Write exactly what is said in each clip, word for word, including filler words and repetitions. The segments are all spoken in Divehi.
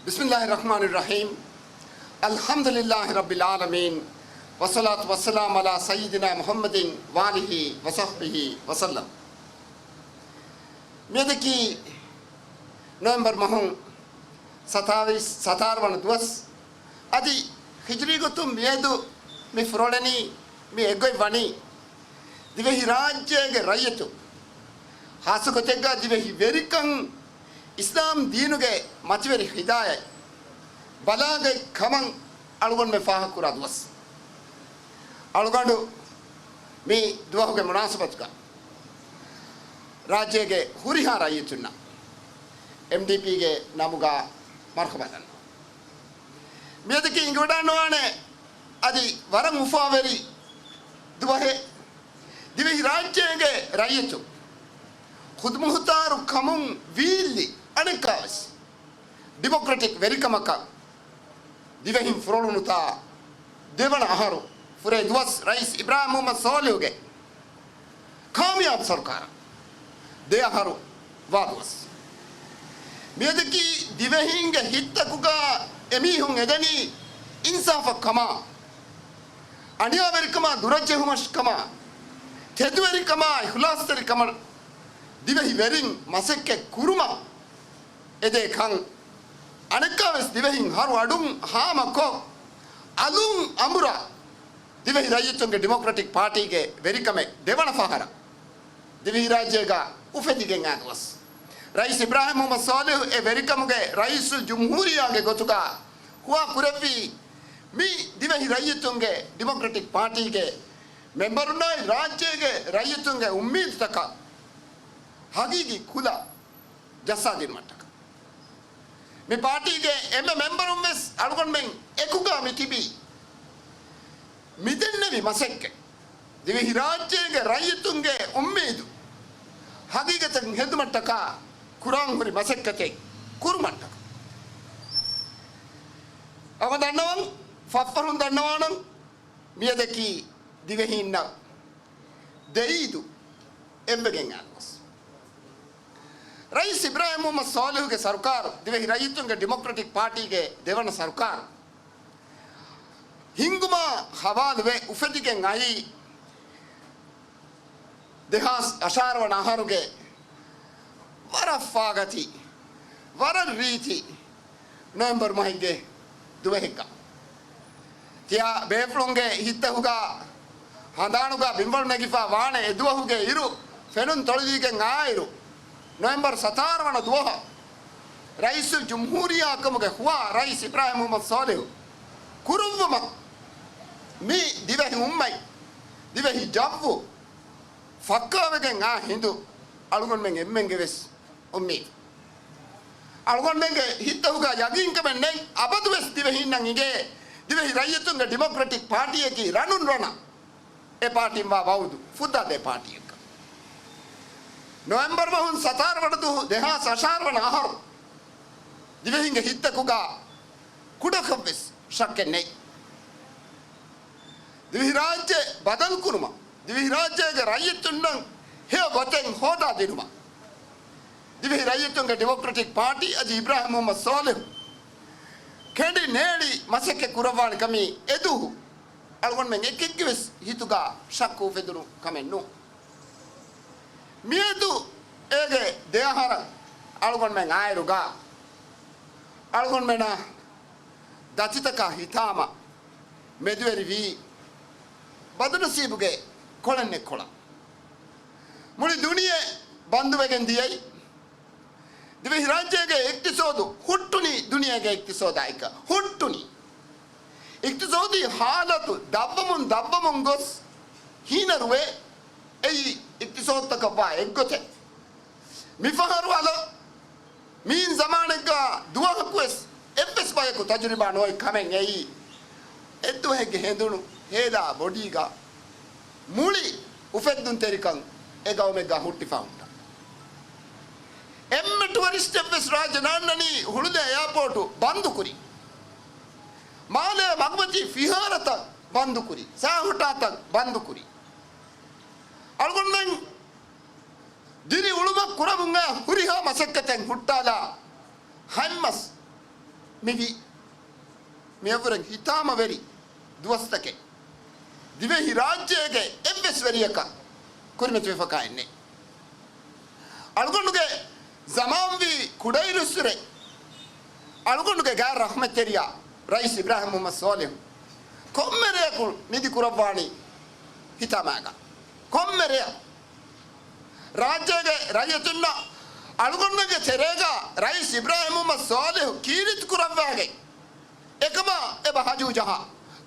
بسم الله الرحمن الرحيم. الحمد لله رب العالمين. والصلاة والسلام على سيدنا محمد وآله وصحبه وسلم. މިއަދަކީ ނޮވެމްބަރު މަހުން ސަތާވީސް، ސަތާރަ ވަނަ ދުވަސް. އަދި ހިޖުރީ ގޮތުން މިއަދު މި ފުރޮޅެނީ، މި އެއްގޮތް ވަނީ، ދިވެހިރާއްޖޭގެ ރައްޔިތުން، ހާއްސަގޮތެއްގަ ދިވެހި ވެރިކަން، އިސްލާމް ދީނުގެ މަތިވެރި ހިދާޔަތް ބަލާގަތް ކަމަށް އަޅުގަނޑުމެން ފާހަގަކުރާ ދުވަސް. އަޅުގަނޑު މި ދުވަހުގެ މުނާސަބަތުގަ ރާއްޖޭގެ ހުރިހާ ރައްޔިތުންނަށް އެމްޑީޕީގެ ނަމުގަ މަރުޙަބާ ދަންނަވަން. މިއަދަކީ އިނގިވަޑާންވާނެ އަދި ވަރަށް އުފާވެރި ދުވަހެއް. ދިވެހިރާއްޖޭގެ ރައްޔިތުން ޚުދުމުޚުތާރު ކަމުން ވީއްލި އަނެއްކާވެސް ޑިމޮކްރެޓިކް ވެރިކަމަކަށް ދިވެހިން ފުރޮޅުނުތާ ދެވަނަ އަހަރު ފުރޭ ދުވަސް ރައީސް އިބްރާހިމް މުހައްމަދު ސޯލިހުގެ ކާމިޔާބު ސަރުކާރަށް ދެ އަހަރު ވާ ދުވަސް. މިއަދަކީ ދިވެހީންގެ ހިތްތަކުގަ އެމީހުން އެދެނީ އިންސާފަށް ކަމާ، އަނިޔާވެރިކަމާ، ދުރަށްޖެހުމަށް ކަމާ، ތެދުވެރިކަމާ، އިޚްލާޞްތެރިކަމަށް ދިވެހި ވެރިން މަސައްކަތް ކުރުމަށް އެދޭ ކަން. އަނެއްކާވެސް ދިވެހިން ހަރު އަޑުން ހާމަކޮށް، އަލުން އަނބުރާ، ދިވެހި ރައްޔިތުންގެ ޑިމޮކްރެޓިކް ޕާޓީގެ ވެރިކަމެއް ދެވަނަ ފަހަރަށް ދިވެހިރާއްޖޭގަ އުފެދިގެން އާ ދުވަސް. ރައީސް އިބްރާހިމް މުހައްމަދު ސޯލިހު އެ ވެރިކަމުގެ ރައީސުލްޖުމްހޫރިއްޔާގެ ގޮތުގަ ހުވާ ކުރެއްވީ، މި ދިވެހި ރައްޔިތުންގެ ޑިމޮކްރެޓިކް ޕާޓީގެ މެމްބަރުންނާއި ރާއްޖޭގެ ރައްޔިތުންގެ އުއްމީދުތަކަށް ހަގީގީ ކުލަ ޖައްސާދިނުމަށްޓަކާ، މި ޕާޓީގެ އެންމެ މެމްބަރުން ވެސް އަޅުގަނޑުމެން އެކުގަ މި ތިބީ، މިދެންނެވި މަސައްކަތް، ދިވެހިރާއްޖޭގެ ރައްޔިތުންގެ އުއްމީދު ހަގީގަތަށް ހެދުމަށްޓަކާ ކުރާން ހުރި މަސައްކަތެއް ކުރުމަށްޓަކާ. އަވަ ދަންނަވަން، ފަށްފަށުން ދަންނަވާނަން، މިއަދަކީ ދިވެހީންނަށް ދެ އީދު އެއްވެގެން އައި ދުވަސް. ރައީސް އިބްރާހިމް މުހައްމަދު ސޯލިހުގެ ސަރުކާރު، ދިވެހި ރައްޔިތުންގެ ޑިމޮކްރެޓިކް ޕާޓީގެ ދެވަނަ ސަރުކާރު ހިންގުމާ ހަވާލުވެ އުފެދިގެން އައީ ދެހާސް އަށާރަ ވަނަ އަހަރުގެ ވަރަށް ފާގަތި، ވަރަށް ރީތި ނޮވެމްބަރު މަހެއްގެ ދުވަހެއްގަ. ތިޔަ ބޭފުޅުންގެ ހިތްތަކުގަ ހަނދާނުގަ ބިންވަޅު ނެގިފަ ވާނެ އެ ދުވަހުގެ އިރު ފެނުން ތޮޅިލީގެން އާއިރު، ނޮވެމްބަރު ސަތާރަ ވަނަ ދުވަހަށް ރައީސުލްޖުމްހޫރިއްޔާ ކަމުގެ ހުވާ ރައީސް އިބްރާހިމް މުހައްމަދު ސޯލިހު ކުރުއްވުމަށް މި ދިވެހި އުއްމަތް، ދިވެހި ޖައްވު ފައްކާވެގެން އާ ހިނދު އަޅުގަނޑުމެން އެންމެންގެ ވެސް އުއްމީދު. އަޅުގަނޑުމެންގެ ހިތްތަކުގަ ޔަގީންކަމެއް ނެތް، އަބަދުވެސް ދިވެހީންނަށް އިނގޭ ދިވެހި ރައްޔިތުންގެ ޑިމޮކްރެޓިކް ޕާޓީއަކީ ރަނުން ރަނަށް އެ ޕާޓީން ވާ ވައުދު ފުއްދާދޭ ޕާޓީއެއްކަން. ނޮވެމްބަރު މަހުން ސަތާރަ ވަނަ ދުވަހު ދެހާސް އަށާރަ ވަނަ އަހަރު ދިވެހިންގެ ހިތްތަކުގަ ކުޑަކަށްވެސް ޝައްކެއް ނެތް. ދިވެހިރާއްޖެ ބަދަލުކުރުމަށް، ދިވެހިރާއްޖޭގެ ރައްޔިތުންނަށް ހެޔޮ ގޮތެއް ހޯދާދިނުމަށް، ދިވެހި ރައްޔިތުންގެ ޑިމޮކްރެޓިކް ޕާޓީ އަދި އިބްރާހިމް މުހައްމަދު ސޯލިހު ކެނޑި ނޭޅި މަސައްކަތް ކުރައްވާނެ ކަމީ އެދުވަހު އަޅުގަނޑުމެން އެކެއްގެވެސް ހިތުގަ ޝައްކު އުފެދުނު ކަމެއް ނޫން. މިއަދު އޭގެ ދެ އަހަރަށް އަޅުގަނޑުމެން އާއިރުގަ އަޅުގަނޑުމެންނަށް ދަތިތަކާ ހިތާމަ މެދުވެރިވީ ބަދުނަސީބުގެ ކޮޅެއް ނެތްކޮޅަށް. މުޅި ދުނިޔެ ބަންދުވެގެން ދިޔައީ. ދިވެހިރާއްޖޭގެ އިޤްތިޞާދު ހުއްޓުނީ ދުނިޔޭގެ އިޤްތިޞާދާއެކަށް ހުއްޓުނީ. އިޤްތިޞާދީ ޙާލަތު ދަށްވަމުން ދަށްވަމުން ގޮސް ހީނަރުވޭ. އެއީ އިޤްތިޞާދުތަކަށްވާ އެއްގޮތެއް. މިފަހަރު އަލަށް މިއިން ޒަމާނެއްގަ ދުވަހަކު ވެސް އެއްވެސް ބަޔަކު ތަޖުރިބާ ނުވި ކަމެއް އެއީ. އެއްދުވަހެއްގެ ހެނދުނު ހޭލާ ބޮޑީގަ މުޅި އުފެއްދުންތެރިކަން އެ ގައުމެއްގަ ހުއްޓިފަ ހުއްޓާ. އެންމެ ޓުއަރިސްޓެއްވެސް ރާއްޖެ ނާންނަނީ ހުޅުލޭ އެއާޕޯޓު ބަންދުކުރި. މާލޭ މަގުމަތީ ފިހާރަތައް ބަންދުކުރި. ސާހޮޓާތައް ބަންދުކުރި. އަޅުގަނޑުމެން ދިރިއުޅުމަށް ކުރަމުން އައި ހުރިހާ މަސައްކަތެއް ހުއްޓާލާ ހަތްމަސް މިވީ މިއަށްވުރެން ހިތާމަވެރި ދުވަސްތަކެއް. ދިވެހި ރާއްޖޭގެ އެއްވެސް ވެރިޔަކަށް ކުރިމަތިވެފަކާ އެއްނެތް. އަޅުގަނޑުގެ ޒަމާންވީ ކުޑައިރުއްސުރެ އަޅުގަނޑުގެ ގާތް ރަޙްމަތްތެރިޔާ ރައީސް އިބްރާހިމް މުޙައްމަދު ޞާލިޙު ކޮންމެ ރެޔަކު ނިދި ކުރައްވާނީ ހިތާމާގަ. ކޮންމެ ރެޔަކު ރާއްޖޭގެ ރައްޔިތުންނަށް އަޅުގަނޑުމެންގެ ތެރޭގަ ރައީސް އިބްރާހިމް މުޙައްމަދު ޞާލިޙު ކީރިތި ކުރައްވާގެން އެކަމާ އެބަ ހަޖޫ ޖަހާ.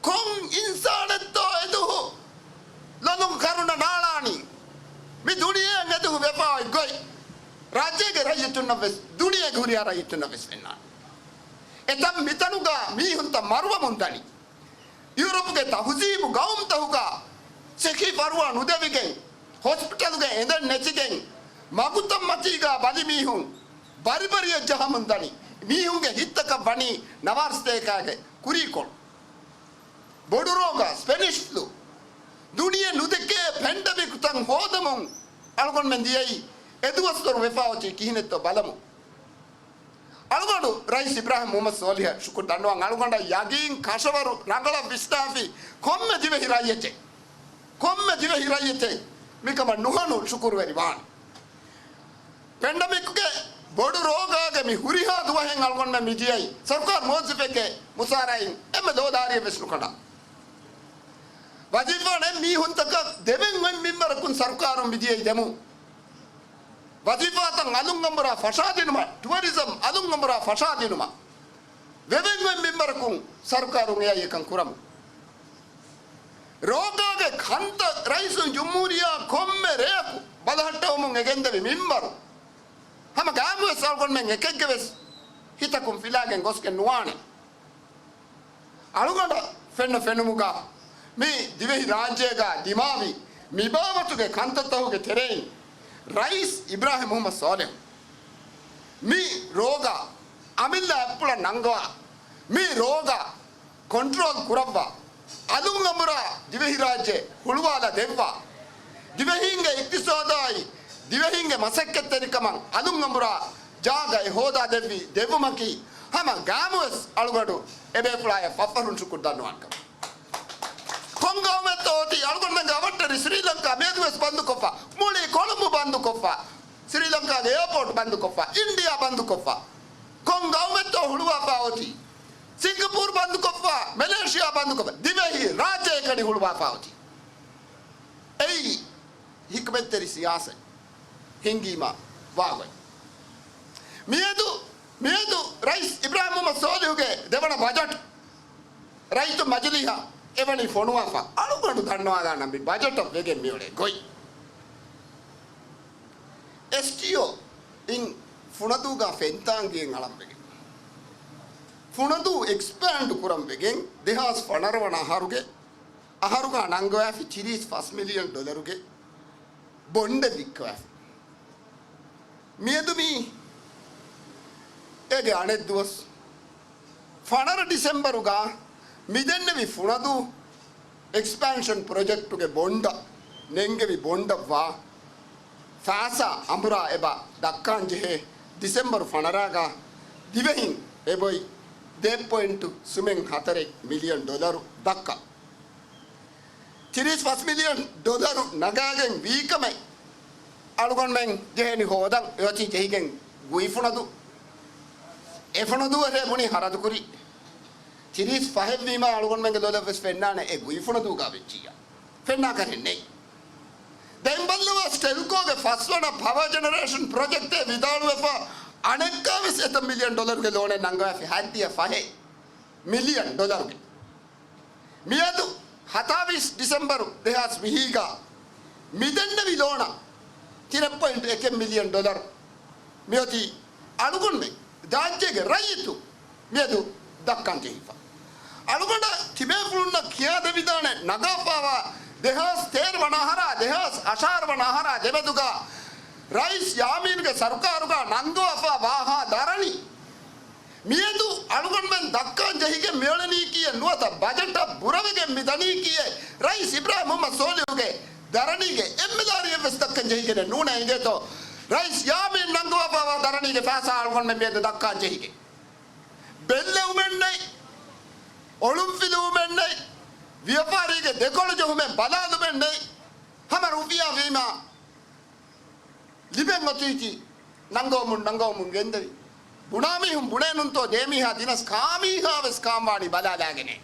ކޮން އިންސާނެއްތޯ އެދުވަހު ލޮލުން ކަރުނަ ނާޅާނީ؟ މި ދުނިޔެއަށް އެދުވަހު ވެފާ އޮތް ގޮތް ރާއްޖޭގެ ރައްޔިތުންނަށް ވެސް، ދުނިޔޭގެ ހުރިހާ ރައްޔިތުންނަށް ވެސް ފެންނާނެ. އެތަން މިތަނުގަ މީހުންތައް މަރުވަމުން ދަނީ. ޔޫރަޕުގެ ތަހުޒީބު ގައުމުތަކުގަ ސިއްހީ ފަރުވާ ނުދެވިގެން، ހޮސްޕިޓަލުގެ އެނދެއް ނެތިގެން، މަގުތައްމަތީގަ ބަލި މީހުން ބަރިބަރިއަށް ޖަހަމުން ދަނީ. މީހުންގެ ހިތްތަކަށް ވަނީ ނަވާރަސަތޭކާގެ ކުރީކޮޅު. ބޮޑު ރޯގާ، ސްޕެނިޝް ފްލޫ، ދުނިޔެ ނުދެކޭ ޕެންޑެމިކް ތަން ހޯދަމުން އަޅުގަނޑުމެން ދިޔައީ އެދުވަސްވަރު ވެފާ އޮތީ ކިހިނެއްތޯ ބަލަމުން. އަޅުގަނޑު ރައީސް އިބްރާހިމް މުޙައްމަދު ޞާލިޙަށް ޝުކުރު ދަންނަވަން. އަޅުގަނޑަށް ޔަގީން ކަށަވަރު ރަނގަޅަށް ވިސްނާފި ކޮންމެ ދިވެހި ރައްޔިތެއް، ކޮންމެ ދިވެހި ރައްޔިތެއް މިކަމަށް ނުހަނު ޝުކުރުވެރި ވާނެ. ޕެންޑެމިކްގެ ބޮޑު ރޯގާގެ މި ހުރިހާ ދުވަހެއް އަޅުގަނޑުމެން މި ދިޔައީ ސަރުކާރު މުވައްޒަފެއްގެ މުސާރައިން އެންމެ ދޯދާރިއެއް ވެސް ނުކަނޑާ. ވަޒީފާ ނެތް މީހުންތަކަށް ދެވެން އޮތް މިންވަރަކުން ސަރުކާރުން މި ދިޔައީ ދެމުން. ވަޒީފާތައް އަލުން އަނބުރާ ފަށާދިނުމަށް، ޓުއަރިޒަމް އަލުން އަނބުރާ ފަށާދިނުމަށް ވެވެން އޮތް މިންވަރަކުން ސަރުކާރުން އެއާއި އެކަން ކުރަމުން. ރޯގާގެ ކަންތައް ރައީސުލްޖުމްހޫރިއްޔާ ކޮންމެ ރެޔަކު ބަލަހައްޓަވަމުން އެ ގެންދެވި މިންވަރު ހަމަ ގާމުވެސް އަޅުގަނޑުމެން އެކެއްގެވެސް ހިތަކުން ފިލާގެން ގޮސްގެން ނުވާނެ. އަޅުގަނޑަށް ފެންނަ ފެނުމުގަ މި ދިވެހި ރާއްޖޭގަ ދިމާވި މިބާވަތުގެ ކަންތައްތަހުގެ ތެރެއިން ރައީސް އިބްރާހިމް މުޙައްމަދު ޞާލިޙު މި ރޯގާ އަމިއްލަ އަތްޕުޅަށް ނަންގަވާ، މި ރޯގާ ކޮންޓްރޯލް ކުރައްވާ، އަލުން އަނބުރާ ދިވެހިރާއްޖެ ހުޅުވާލަ ދެއްވާ، ދިވެހީންގެ އިޤްތިޞާދާއި ދިވެހީންގެ މަސައްކަތްތެރިކަމަށް އަލުން އަނބުރާ ޖާގައެއް ހޯދާ ދެއްވި ދެއްވުމަކީ، ހަމަ ގާމުވެސް އަޅުގަނޑު އެބޭފުޅާޔަށް ފަށްފަށުން ޝުކުރު ދަންނަވާނެ ކަމަށް. ކޮން ގައުމެއްތޯ އޮތީ އަޅުގަނޑުމެންގެ އަވަށްޓެރި ސްރީލަންކާ މިއަދުވެސް ބަންދުކޮށްފަ، މުޅި ކޮޅުނބު ބަންދުކޮށްފަ، ސްރީލަންކާގެ އެއާޕޯޓް ބަންދުކޮށްފަ، އިންޑިއާ ބަންދުކޮށްފަ، ކޮން ގައުމެއްތޯ ހުޅުވާފަ އޮތީ؟ ސިންގަޕޫރު ބަންދުކޮށްފަ، މެލޭޝިއާ ބަންދުކޮށްފަ، ދިވެހި ރާއްޖެއަކަނި ހުޅުވާފަ އޮތީ. އެއީ ހިކްމަތްތެރި ސިޔާސަތް ހިންގީމާ ވާގޮތް. މިއަދު، މިއަދު ރައީސް އިބްރާހިމް މުޙައްމަދު ޞާލިޙުގެ ދެވަނަ ބަޖެޓް ރައްޔިތު މަޖިލީހަށް އެވަނީ ފޮނުވާފަ. އަޅުގަނޑު ދަންނަވާލާނަން މި ބަޖެޓަށް ވެގެން މިއުޅޭ ގޮތް. އެސްޓީއޯ އިން ފުނަދޫގާ ފެންތާނގިއެއް އަޅަން ވެގެން، ފުނަދޫ އެކްސްޕޭންޑް ކުރަން ވެގެން ދެހާސް ފަނަރަ ވަނަ އަހަރުގެ އަހަރުގާ ނަންގަވާފި ތިރީސް ފަސް މިލިއަން ޑޮލަރުގެ ބޮންޑެއް ވިއްކަވާފި. މިއަދު މީ އޭގެ އަނެއް ދުވަސް. ފަނަރަ ޑިސެމްބަރުގާ މިދެންނެވި ފުނަދޫ އެކްސްޕޭންޝަން ޕްރޮޖެކްޓުގެ ބޮންޑަށް ނެންގެވި ބޮންޑަށްވާ ފައިސާ އަނބުރާ އެބަ ދައްކާން ޖެހޭ ޑިސެމްބަރު ފަނަރަގާ ދިވެހިން އެބޮތް ދެ ޕޮއިންޓު ސުމެއް ހަތަރެއް މިލިއަން ޑޮލަރު ދައްކާ. ތިރީސް ފަސް މިލިއަން ޑޮލަރު ނަގާގެން ވީކަމެއް އަޅުގަނޑުމެން ޖެހެނީ ހޯދަން. އެއޮތީ ޖެހިގެން ގުއިފުނަދޫ، އެފުނަދޫ އެރޭ ބުނީ ހަރަދުކުރި. ތިރީސް ފަހެއްވީމާ އަޅުގަނޑުމެންގެ ލޮލަށްވެސް ފެންނާނެ އެ ގުއިފުނަދޫގާ ވެއްޖިއްޔާ. ފެންނާކަށެއް ނެތް. ދެން ބައްލަވާ ސްޓެލްކޯގެ ފަސްވަނަ ޕަވަ ޖެނެރޭޝަން ޕްރޮޖެކްޓޭ ވިދާޅުވެފަ އަނެއްކާވެސް އެތައް މިލިއަން ޑޮލަރުގެ ލޯނެއް ނަންގަވާފި ހަތްދިހަ ފަހެއް މިލިއަން ޑޮލަރުގެ. މިއަދު ހަތާވީސް ޑިސެމްބަރު ދެހާސް ވިހީގަ މިދެންނެވި ލޯނަށް ތިނެއް ޕޮއިންޓު އެކެއް މިލިއަން ޑޮލަރު މިއޮތީ އަޅުގަނޑުމެން ރާއްޖޭގެ ރައްޔިތު މިއަދު ދައްކަން ޖެހިފަ. އަޅުގަނޑަށް ތިބޭފުޅުންނަށް ކިޔާދެވިދާނެ ނަގާފާވާ ދެހާސް ތޭރަ ވަނަ އަހަރާ ދެހާސް އަށާރަ ވަނަ އަހަރާ ދެމެދުގަ ރައީސް ޔާމީންގެ ސަރުކާރުގަ ނަންގަވާފާ ވާހާ ދަރަނި މިއަދު އަޅުގަނޑުމެން ދައްކާން ޖެހިގެން މިއުޅެނީކީއެއް ނުވަތަ ބަޖެޓަށް ބުރަވެގެން މި ދަނީކީއެއް ރައީސް އިބްރާހިމް މުޙައްމަދު ސޯލިހުގެ ދަރަނީގެ އެއްމެ ލާރިއެއްވެސް ދައްކަން ޖެހިގެނެއް ނޫނޭ އިނގޭތޯ؟ ރައީސް ޔާމީން ނަންގަވާފާވާ ދަރަނީގެ ފައިސާ އަޅުގަނޑުމެން މިއަދު ދައްކާން ޖެހިގެން. ބެއްލެވުމެއްނެތް، އޮޅުންފިލުވުމެއްނެތް، ވިޔަފާރީގެ ދެކޮޅު ޖެހުމެއް ބަލާލުމެއްނެތް. ހަމަ ރުފިޔާ ވީމާ ލިބެން އޮތީތީ ނަންގަވަމުން ނަންގަވަމުން ގެންދެވި. ބުނާ މީހުން ބުނޭނުންތޯ ދޭމީހާ ދިނަސް ކާމީހާވެސް ކާންވާނީ ބަލާލާގެނޭ.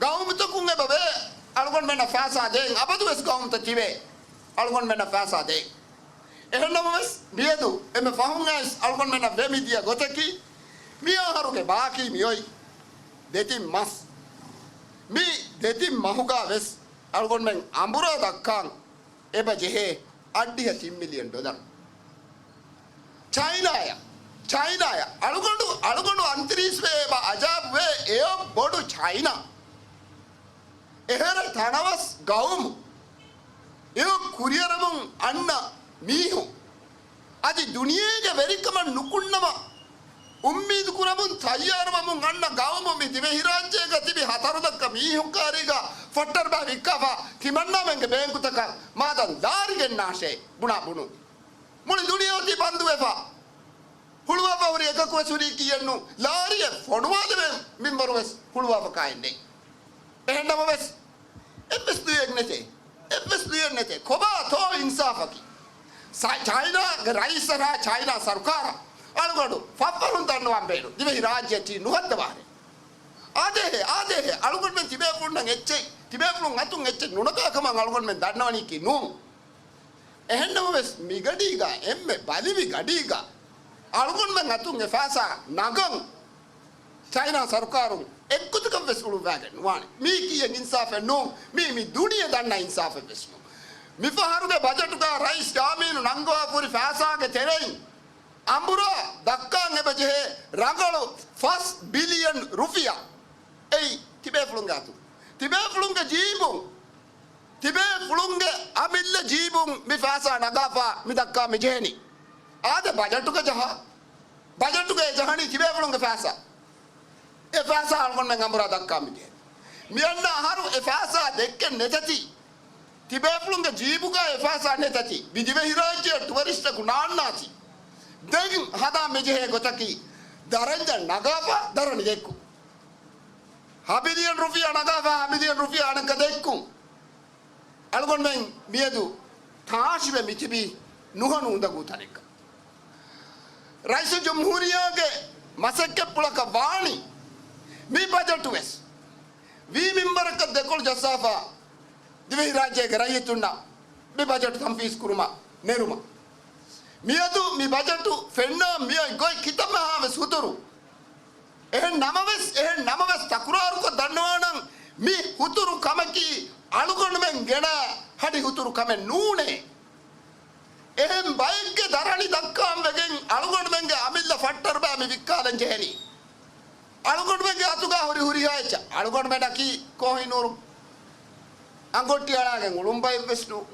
ގައުމުތަކުން އެބަ ވޭ އަޅުގަނޑުމެންނަށް ފައިސާ ދޭން، އަބަދުވެސް ގައުމުތައް ތިބޭ އަޅުގަނޑުމެންނަށް ފައިސާ ދޭން. އެހެންނަމަވެސް، މިއަދު އެންމެ ފަހުން އައިސް އަޅުގަނޑުމެންނަށް ވެމިދިޔަ ގޮތަކީ، މި އަހަރުގެ ބާކީ މިއޮތް ދެތިން މަސް. މި ދެތިން މަހުގަ ވެސް އަޅުގަނޑުމެން އަނބުރާ ދައްކާން އެބަ ޖެހޭ އަށްޑިހަ ތިން މިލިއަން ޑޮލަރު. ޗައިނާއަށް، ޗައިނާއަށް އަޅުގަނޑު، އަޅުގަނޑު އަންތަރީސްވޭ އެބަ އަޖާބުވޭ އެޔޮ ބޮޑު ޗައިނާ. އެހެރަ ތަނަވަސް ގައުމު، އެޔޮ ކުރިއަރަމުން އަންނަ މީހުން، އަދި ދުނިޔޭގެ ވެރިކަމަށް ނުކުންނަމަ، އުއްމީދު ކުރަމުން ތައްޔާރުވަމުން އަންނަ ގައުމު މި ދިވެހިރާއްޖޭގަ ތިބި ހަތަރު ލައްކަ މީހުން ކާރީގަ ފައްޓަރުބައި ވިއްކާފަ ތިމަންނާމެންގެ ބޭންކުތަކަށް މާދަން ލާރި ގެންނާށޭ ބުނާ ބުނުން. މުޅި ދުނިޔެ އޮތީ ބަންދުވެފަ. ހުޅުވާފަ ހުރި އެކަކުވެސް ހުރީކީއެއްނު، ލާރިއެއް ފޮނުވާލެވޭ މިންވަރުވެސް ހުޅުވާފަ ކާއެއްނެތް. އެހެންނަމަވެސް، އެއްވެސް ލުޔެއް ނެތޭ. އެއްވެސް ލުޔެއް ނެތޭ. ކޮބާތޯ އިންސާފަކީ؟ ސަ-، ޗައިނާގެ ރައީސަށާ ޗައިނާ ސަރުކާރަށް އަޅުގަނޑު ފަށްފަށުން ދަންނަވަން ބޭނުން. ދިވެހި ރާއްޖެއަށް ނުހައްދަވާނެ. އާދޭހޭ، އާދޭހޭ، އަޅުގަނޑުމެން ތިބޭފުޅުންނަށް އެއްޗެއް، ތިބޭފުޅުން އަތުން އެއްޗެއް ނުނަގާ ކަމަށް އަޅުގަނޑުމެން ދަންނަވަނީކީ ނޫން. އެހެންނަމަވެސް، މިގަޑީގަ އެންމެ ބަލިވި ގަޑީގަ އަޅުގަނޑުމެން އަތުން އެ ފައިސާ ނަގަން ޗައިނާ ސަރުކާރުން އެއްގޮތަކަށްވެސް އުޅުއްވާގެން ނުވާނެ. މީކީއެއް އިންސާފެއް ނޫން. މީ، މި ދުނިޔެ ދަންނަ އިންސާފެއްވެސް ނޫން. މިފަހަރުގެ ބަޖެޓުގަ ރައީސް ޔާމީނު ނަންގަވާފަ ހުރި ފައިސާގެ ތެރެއިން އަނބުރާ ދައްކާން އެބަ ޖެހޭ ރަނގަޅު ފަސް ބިލިއަން ރުފިޔާ. އެއީ ތިބޭފުޅުންގެ އަތުން، ތިބޭފުޅުންގެ ޖީބުން، ތިބޭފުޅުންގެ އަމިއްލަ ޖީބުން މި ފައިސާ ނަގާފަ މި ދައްކާ މި ޖެހެނީ. އާދެ، ބަޖެޓުގަ ޖަހާ، ބަޖެޓުގައި ޖަހަނީ ތިބޭފުޅުންގެ ފައިސާ. އެ ފައިސާ އަޅުގަނޑުމެން އަނބުރާ ދައްކާ މި ޖެހެނީ. މިއަންނަ އަހަރު އެ ފައިސާ ދެއްކެން ނެތަތީ، ތިބޭފުޅުންގެ ޖީބުގައި އެ ފައިސާ ނެތަތީ، މި ދިވެހިރާއްޖެއަށް ޓުއަރިސްޓަކު ނާންނާތީ، ދެން ހަދާ މި ޖެހޭ ގޮތަކީ، ދަރަންޏަށް ނަގާފަ ދަރަނި ދެއްކުން. ހަ ބިލިއަން ރުފިޔާ ނަގާފަ ހަ ބިލިއަން ރުފިޔާ އަނެއްކާ ދެއްކުން. އަޅުގަނޑުމެން މިއަދު ތާށިވެ މިތިބީ ނުހަނު އުނދަގޫ ތަނެއްގަ. ރައީސުލްޖުމްހޫރިއްޔާގެ މަސައްކަތްޕުޅަކަށް ވާނީ މި ބަޖެޓުވެސް. ވީ މިންވަރަކަށް ދެކޮޅު ޖައްސާފަ ދިވެހިރާއްޖޭގެ ރައްޔިތުންނަށް މި ބަޖެޓު ތަންފީޒު ކުރުމަށް ނެރުމަށް. މިއަދު މި ބަޖެޓު ފެންނަ މިއޮތް ގޮތް ކިތަންމެހާވެސް ހުތުރު. އެހެން ނަމަވެސް، އެހެން ނަމަވެސް ތަކުރާރުކޮށް ދަންނަވާނަން، މި ހުތުރު ކަމަކީ އަޅުގަނޑުމެން ގެނަ ހަޑި ހުތުރު ކަމެއް ނޫނޭ. އެހެން ބައެއްގެ ދަރަނި ދައްކާން ވެގެން އަޅުގަނޑުމެންގެ އަމިއްލަ ފައްޓަރުބައި މި ވިއްކާލަން ޖެހެނީ. އަޅުގަނޑުމެންގެ އަތުގަ ހުރި ހުރިހާ އެއްޗެއް. އަޅުގަނޑުމެންނަކީ ކޯހިނޫރު އަނގޮއްޓި އަޅާގެން އުޅުން ބައެއްވެސް ނޫން.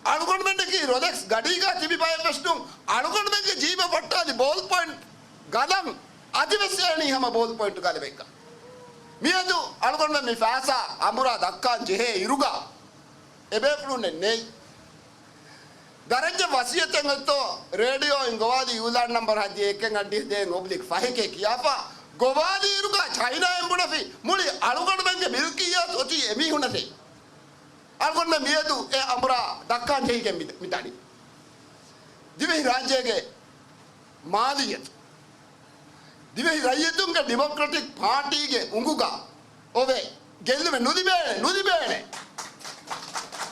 އަޅުގަނޑުމެންނަކީ ރޮލެކްސް ގަޑީގަ ތިބި ބައެއްވެސް ނޫން. އަޅުގަނޑުމެންގެ ޖީބަށް ވައްޓާލި ބޯލް ޕޮއިންޓް ގަލަން އަދިވެސް އޭނީ ހަމަ ބޯލް ޕޮއިންޓް ގަލަމެއްގަ. މިއަދު އަޅުގަނޑުމެން މި ފައިސާ އަނބުރާ ދައްކާން ޖެހޭ އިރުގަ އެބޭފުޅުންނެއް ނެތް. ދަރަންޏަށް ވަސިއްޔަތެއް އޮތްތޯ، ރޭޑިއޯއިން ގޮވާލި އިއުލާން ނަމްބަރު ހައްދި އެކެއް އައްޑިހަ ދޭން އޮބްލިކް ފަހެކޭ ކިޔާފަ، ގޮވާލި އިރުގަ ޗައިނާއިން ބުނެފި، މުޅި އަޅުގަނޑުމެންގެ މިލްކިއްޔާތު އޮތީ އެމީހުންނަށޭ. އަޅުގަނޑުމެން މިއަދު އެ އަނބުރާ ދައްކާން ޖެހިގެން މި، މި ދަނީ. ދިވެހި ރާއްޖޭގެ މާލިއްޔަތު، ދިވެހި ރައްޔިތުންގެ ޑިމޮކްރެޓިކް ޕާޓީގެ އުނގުގަ އޮވޭ ގެއްލުމެއް ނުލިބޭނެ، ނުލިބޭނެ.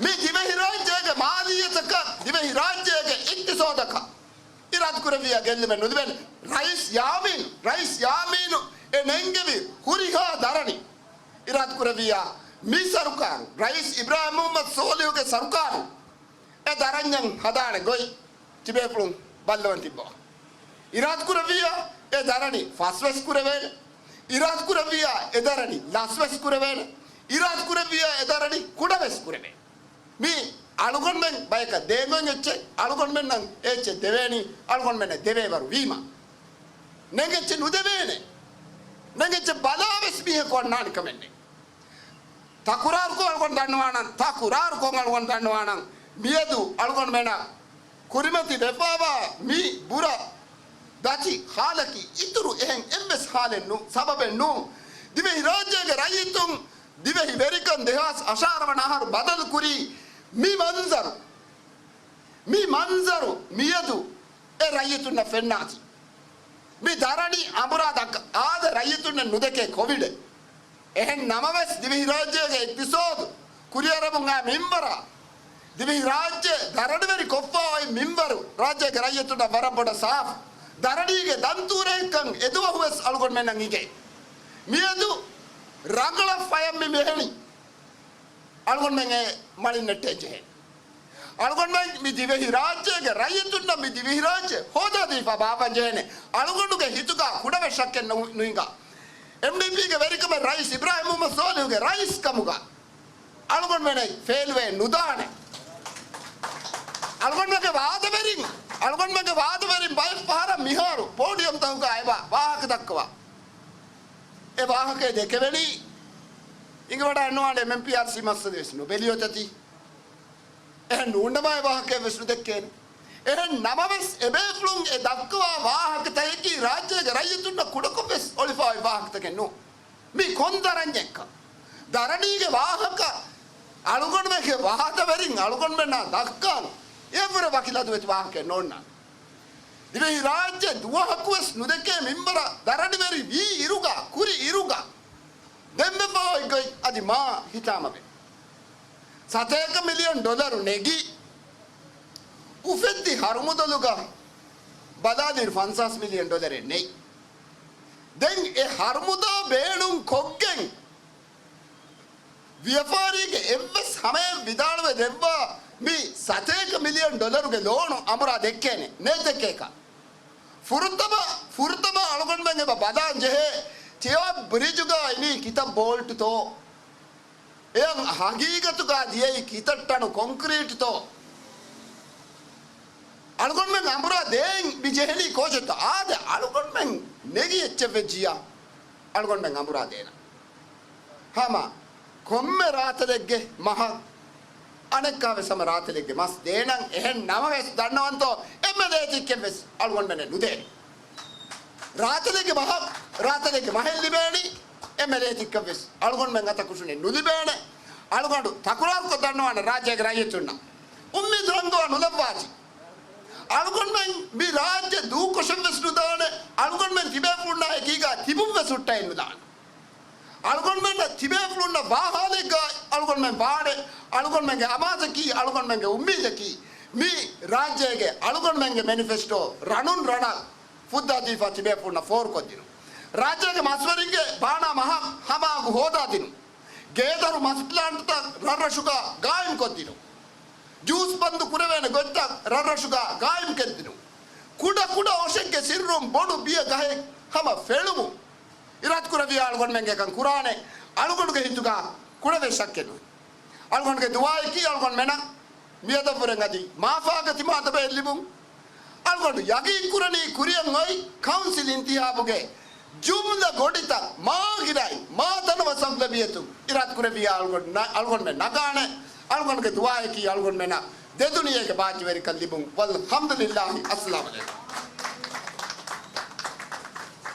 މި ދިވެހިރާއްޖޭގެ މާލިއްޔަތަކަށް، ދިވެހިރާއްޖޭގެ އިޤްތިޞާދަކަށް އިރާދަކުރެއްވިއްޔާ ގެއްލުމެއް ނުލިބޭނެ. ރައީސް ޔާމީނު، ރައީސް ޔާމީނު އެ ނެންގެވި ހުރިހާ ދަރަނި އިރާދަކުރެއްވިއްޔާ މި ސަރުކާރު، ރައީސް އިބްރާހިމް މުހައްމަދު ސޯލިހުގެ ސަރުކާރު އެ ދަރަންޏަށް ހަދާނެ ގޮތް ތިބޭފުޅުން ބައްލަވަން ތިއްބަވާ. އިރާދަކުރެއްވިއްޔާ އެ ދަރަނި ފަސްވެސް ކުރެވޭނެ. އިރާދަކުރެއްވިއްޔާ އެ ދަރަނި ލަސްވެސް ކުރެވޭނެ. އިރާދަކުރެއްވިއްޔާ އެ ދަރަނި ކުޑަވެސް ކުރެވޭނެ. މީ އަޅުގަނޑުމެން ބަޔަކަށް ދޭން އޮތް އެއްޗެއް، އަޅުގަނޑުމެންނަށް އެއްޗެއް ދެވޭނީ އަޅުގަނޑުމެންނަށް ދެވޭވަރު ވީމަ. ނެން އެއްޗެއް ނުދެވޭނެ. ނެން އެއްޗެއް ބަލާވެސް މީހަކު އަންނާނެ ކަމެއް ނެތް. ތަކުރާރުކޮށް އަޅުގަނޑު ދަންނަވާނަން، ތަކުރާރުކޮށް އަޅުގަނޑު ދަންނަވާނަން، މިއަދު އަޅުގަނޑުމެނަށް ކުރިމަތި ވެފަވާ މި ބުރަ ދަތި ހާލަކީ އިތުރު އެހެން އެއްވެސް ހާލެއް ނޫން، ސަބަބެއް ނޫން. ދިވެހިރާއްޖޭގެ ރައްޔިތުން ދިވެހި ވެރިކަން ދެހާސް އަށާރަ ވަނަ އަހަރު ބަދަލު ކުރީ މި މަންޒަރު. މި މަންޒަރު މިއަދު އެ ރައްޔިތުންނަށް ފެންނާތީ. މި ދަރަނި އަނބުރާ ދައްކާ އާދެ ރައްޔިތުންނަށް ނުދެކޭ ކޮވިޑެއް. އެހެން ނަމަވެސް، ދިވެހިރާއްޖޭގެ އިޤްތިޞާދު ކުރިއަރަމުން އާ މިންވަރާ، ދިވެހިރާއްޖެ ދަރަނިވެރި ކޮށްފަ އޮތް މިންވަރު ރާއްޖޭގެ ރައްޔިތުންނަށް ވަރަށް ބޮޑަށް ސާފު. ދަރަނީގެ ދަންތޫރައެއްކަން އެދުވަހުވެސް އަޅުގަނޑުމެންނަށް އިނގޭ. މިއަދު ރަނގަޅަށް ފަޔަށް މި މެހެނީ. އަޅުގަނޑުމެން އެ މަޅިން ނެއްޓޭ ޖެހޭ. އަޅުގަނޑުމެން މި ދިވެހިރާއްޖޭގެ ރައްޔިތުންނަށް މި ދިވެހިރާއްޖެ ހޯދާދީފަ ބާއްވަން ޖެހޭނެ. އަޅުގަނޑުގެ ހިތުގަ ކުޑަވެސް ޝައްކެއް ނު-، ނުހިނގާ. އެމްޑީޕީގެ ވެރިކަމެއް ރައީސް އިބްރާހިމް މުހައްމަދު ސޯލިހުގެ ރައީސް ކަމުގަ އަޅުގަނޑުމެން ފެއިލްވެ ނުދާނެ. އަޅުގަނޑުމެންގެ ވާދަވެރިން، އަޅުގަނޑުމެންގެ ވާދަވެރިން ބައެއް ފަހަރަށް މިހާރު ޕޯޑިއަމްތަކުގަ އެބަ ވާހަކަ ދައްކަވާ. އެ ވާހަކައެއް ދެކެވެނީ އިނގިވަޑައެއް ނުވާނެ، އެމްއެމްޕީއާރްސީ މައްސަލަ ވެސް ނުބެލި އޮތަތީ. އެހެން ނޫންނަމަ އެ ވާހަކައެއް ވެސް ނުދެއްކޭނެ. އެހެން ނަމަވެސް، އެބޭފުޅުން އެ ދައްކަވާ ވާހަކަތަކަކީ ރާއްޖޭގެ ރައްޔިތުންނަށް ކުޑަކޮށް ވެސް އޮޅިފަ އޮތް ވާހަކަތަކެއް ނޫން. މީ ކޮން ދަރަންޏެއްކަ؟ ދަރަނީގެ ވާހަކަ އަޅުގަނޑުމެންގެ ވާހަކަވެރިން އަޅުގަނޑުމެންނާ ދައްކާން އެއަށްވުރެ ވަކި ލަދުވެތި ވާހަކައެއް ނޯންނާނެ. ދިވެހި ރާއްޖެ ދުވަހަކުވެސް ނުދެކޭ މިންވަރަށް ދަރަނިވެރި ވީ އިރުގަ، ކުރި އިރުގަ، ދެންވެފަ އޮތް ގޮތް އަދި މާ ހިތާމަވޭ. ސަތޭކަ މިލިއަން ޑޮލަރު ނެގި، އުފެއްދި ހަރުމުދަލުގަ ބަލާލިއިރު ފަންސާސް މިލިއަން ޑޮލަރެއް ނެތް. ދެން އެ ހަރުމުދާ ބޭނުން ކޮށްގެން، ވިޔަފާރީގެ އެއްވެސް ހަމައެއް ވިދާޅުވެ ދެއްވާ މި ސަތޭކަ މިލިއަން ޑޮލަރުގެ ލޯނު އަނބުރާ ދެއްކޭނެ، ނެތް ދެއްކޭކަށް. ފުރަތަމަ، ފުރަތަމަ އަޅުގަނޑުމެން އެބަ ބަލާން ޖެހޭ، ތިޔާ ބްރިޖުގަ އިނީ ކިތައް ބޯލްޓުތޯ؟ އެޔަށް ހަގީގަތުގަ ދިޔައީ ކިތައް ޓަނު ކޮންކްރީޓްތޯ؟ އަޅުގަނޑުމެން އަނބުރާ ދޭން މި ޖެހެނީ ކޯޗެއްތޯ؟ އާދެ، އަޅުގަނޑުމެން ނެގި އެއްޗެއް ވެއްޖިއްޔާ، އަޅުގަނޑުމެން އަނބުރާ ދޭނަން. ހަމަ ކޮންމެ ރާތަލެއްގެ މަހަށް އަނެއްކާވެސް ހަމަ ރާތަލެއްގެ މަސް ދޭނަން. އެހެން ނަމަވެސް ދަންނަވަންތޯ، އެމްއެލްއޭ ތިއްކެއްވެސް އަޅުގަނޑުމެންނެއް ނުދޭނެ. ރާތަލެއްގެ މަހަށް، ރާތަލެއްގެ މަހެއް ލިބޭނީ، އެމްއެލްއޭ ތިއްކަށްވެސް އަޅުގަނޑުމެން އަތަކުށުނެއް ނުލިބޭނެ. އަޅުގަނޑު ތަކުރާރުކޮށް ދަންނަވާނެ ރާއްޖޭގެ ރައްޔިތުންނަށް. އުއްމީދު ރަނގަޅަށް ނުލައްވާތި. އަޅުގަނޑުމެން މި ރާއްޖެ ދޫކޮށެއްވެސް ނުދާނެ. އަޅުގަނޑުމެން ތިބޭފުޅުންނާ އެކީގަ ތިބުންވެސް ހުއްޓައެއް ނުދާނެ. އަޅުގަނޑުމެންނަށް ތިބޭފުޅުންނަށް ވާހާލެއްގަ އަޅުގަނޑުމެން ވާނެ. އަޅުގަނޑުމެންގެ އަމާޒަކީ، އަޅުގަނޑުމެންގެ އުއްމީދަކީ، މި ރާއްޖޭގެ އަޅުގަނޑުމެންގެ މެނިފެސްޓޯ ރަނުން ރަނަށް ފުއްދާދީފަ ތިބޭފުޅުންނަށް ފޯރުކޮށްދިނުން. ރާއްޖޭގެ މަސްވެރިންގެ ބާނާ މަހަށް ހަމައަގު ހޯދާދިނުން. ގޭދަރު މަސް ޕްލާންޓްތައް ރަށްރަށުގަ ގާއިމްކޮށްދިނުން. ޖޫސް ބަންދު ކުރެވޭނެ ގޮތްތައް ރަށްރަށުގަ ގާއިމްކޮށްދިނުން. ކުޑަ ކުޑަ އޮށެއްގެ ސިއްރުން ބޮޑު ބިޔަ ގަހެއް ހަމަ ފެޅުމުން. އިރާދަކުރެއްވިޔާ އަޅުގަނޑުމެންގެކަން ކުރާނެ. އަޅުގަނޑުގެ ހިތުގަ ކުޑަވެސް ޝައްކެއް ނުވޭ. އަޅުގަނޑުގެ ދުޢާއަކީ އަޅުގަނޑުމެނަށް މިއަދަށްވުރެން އަދި މާފާގަތި މާތަބައެއް ލިބުން. އަޅުގަނޑު ޔަގީންކުރަނީ ކުރިއަށް އޮތް ކައުންސިލް އިންތިހާބުގެ ޖުމްލަ ގޮނޑިތައް މާ ގިނައިން މާ ތަނަވަސް އަޣްލަބިއްޔަތުން އިރާދަކުރެއްވިޔާ އަޅުގަނޑު ނަ-، އަޅުގަނޑުމެން ނަގާނެ. އަޅުގަނޑުގެ ދުޢާއަކީ އަޅުގަނޑުމެނަށް ދެދުނިޔޭގެ ބާއްޖަވެރިކަން ލިބުން. ވަލްޙަމްދުލިއްލާހި. އައްސަލާމު ޢަލައިކުމް.